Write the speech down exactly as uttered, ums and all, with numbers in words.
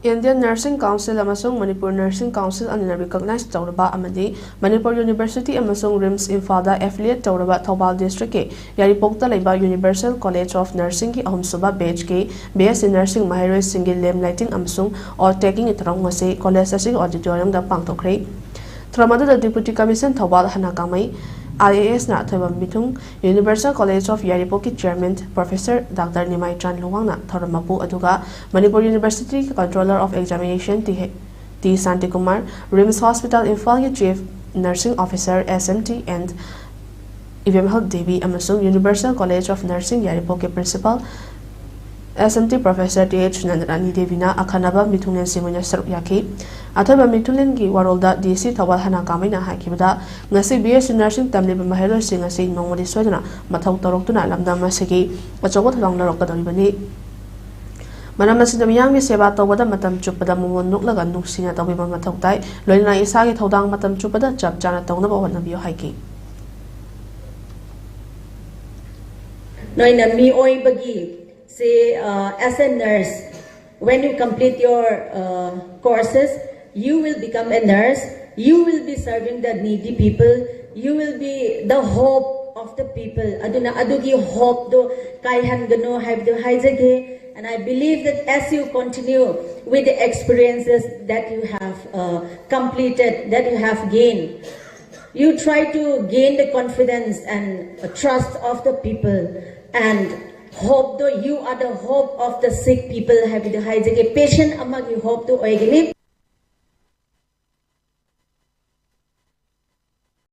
Indian Nursing Council ꯑꯃꯁꯨꯡ Manipur Nursing Council ꯑꯅꯤꯅ recognize ꯇꯧꯔꯕ ꯑꯃꯗꯤ Manipur University ꯑꯃꯁꯨꯡ RIMS ꯏꯝꯐꯥꯜꯗ affiliate ꯇꯧꯔꯕ ꯊꯧꯕꯥꯜ districtꯀꯤ ꯌꯥꯏꯔꯤꯄꯣꯛꯇ ꯂꯩꯕ Universal College of Nursingꯒꯤ ꯑꯍꯨꯝꯁꯨꯕ batchꯀꯤ BSc Nursing ꯃꯍꯩꯔꯣꯏꯁꯤꯡꯒꯤ lamp lighting ꯑꯃꯁꯨꯡ oath takingꯒꯤ ꯊꯧꯔꯝ ꯉꯁꯤ college ꯑꯁꯤꯒꯤ auditoriumꯗ ꯄꯥꯡꯊꯣꯛꯈ꯭ꯔꯦ꯫ ꯊꯧꯔꯝ ꯑꯗꯨꯗ Deputy Commissioner ꯊꯧꯕꯥꯜ ꯍꯅꯥ ꯀꯥꯃꯩ, IASꯅ ꯑꯊꯣꯏꯕ ꯃꯤꯊꯨꯡ, Universal College of ꯌꯥꯏꯔꯤꯄꯣꯛꯀꯤ Chairman Professor Doctor ꯅꯤꯃꯥꯏꯆꯥꯟ ꯂꯨꯋꯥꯡꯅ ꯊꯧꯔꯝ ꯃꯄꯨ, ꯑꯗꯨꯒ Manipur University Controller of Examination T Shantikumar, RIMS Hospital ꯏꯝꯐꯥꯜꯒꯤ Chief Nursing Officer, SMT, and ꯏꯕꯦꯝꯍꯜ Devi ꯑꯃꯁꯨꯡ Universal College of Nursing ꯌꯥꯏꯔꯤꯄꯣꯛꯀꯤ Principal, SMT Professor Th ꯁꯨꯅꯟꯗꯔꯥꯅꯤ ꯗꯦꯕꯤꯅ ꯑꯈꯟꯅꯕ ꯃꯤꯊꯨꯡꯂꯦꯟꯁꯤꯡ ꯑꯣꯏꯅ ꯁꯔꯨꯛ ꯌꯥꯈꯤ꯫ ꯑꯊꯣꯏꯕ ꯃꯤꯊꯨꯡꯂꯦꯟꯒꯤ ꯋꯥꯔꯣꯜꯗ DC ꯊꯧꯕꯥꯜ ꯍꯅꯥ ꯀꯥꯃꯩꯅ ꯍꯥꯏꯈꯤꯕꯗ, ꯉꯁꯤ BSc Nursing ꯇꯝꯂꯤꯕ ꯃꯍꯩꯔꯣꯏꯁꯤꯡ ꯑꯁꯤ ꯅꯣꯡꯃꯗꯤ ꯁꯣꯏꯗꯅ ꯃꯊꯧ ꯇꯧꯔꯛꯇꯨꯅ ꯂꯝꯗꯝ ꯑꯁꯤꯒꯤ ꯑꯆꯧꯕ ꯊꯧꯗꯥꯡ ꯂꯧꯔꯛꯀꯗꯧꯔꯤꯕꯅꯤ꯫ ꯃꯔꯝ ꯑꯁꯤꯅ ꯃꯤꯌꯥꯝꯒꯤ ꯁꯦꯕꯥ ꯇꯧꯕꯗ ꯃꯇꯝ ꯆꯨꯞꯄꯗ ꯃꯃꯣꯟ ꯅꯣꯛꯂꯒ ꯅꯨꯡꯁꯤꯅ ꯇꯧꯕꯤꯕ ꯃꯊꯧ ꯇꯥꯏ꯫ ꯂꯣꯏꯅꯅ ꯏꯁꯥꯒꯤ ꯊꯧꯗꯥꯡ ꯃꯇꯝ ꯆꯨꯞꯄꯗ ꯆꯞ ꯆꯥꯅ ꯇꯧꯅꯕ ꯍꯣꯠꯅꯕꯤꯌꯨ ꯍꯥꯏꯈꯤ꯫ ꯅꯣꯏꯅ ꯃꯤꯑꯣꯏꯕꯒꯤ ꯁꯦ, uh, as a nurse, when you complete your, uh, courses, you will become a nurse, you will be serving the needy people, you will be the hope of the people. ꯑꯗꯨꯅ ꯑꯗꯨꯒꯤ hopeꯗꯣ ꯀꯥꯏꯍꯟꯒꯅꯨ ꯍꯥꯏꯕꯗꯨ ꯍꯥꯏꯖꯒꯦ꯫ And I believe that as you continue with the experiences that you have, uh, completed, that you have gained, you try to gain the confidence and trust of the people, and hopeꯗꯣ, you are the hope of the sick people ꯍꯥꯏꯕꯗꯨ ꯍꯥꯏꯖꯒꯦ꯫ Patient ꯑꯃꯒꯤ hopeꯗꯨ ꯑꯣꯏꯒꯅꯤ꯫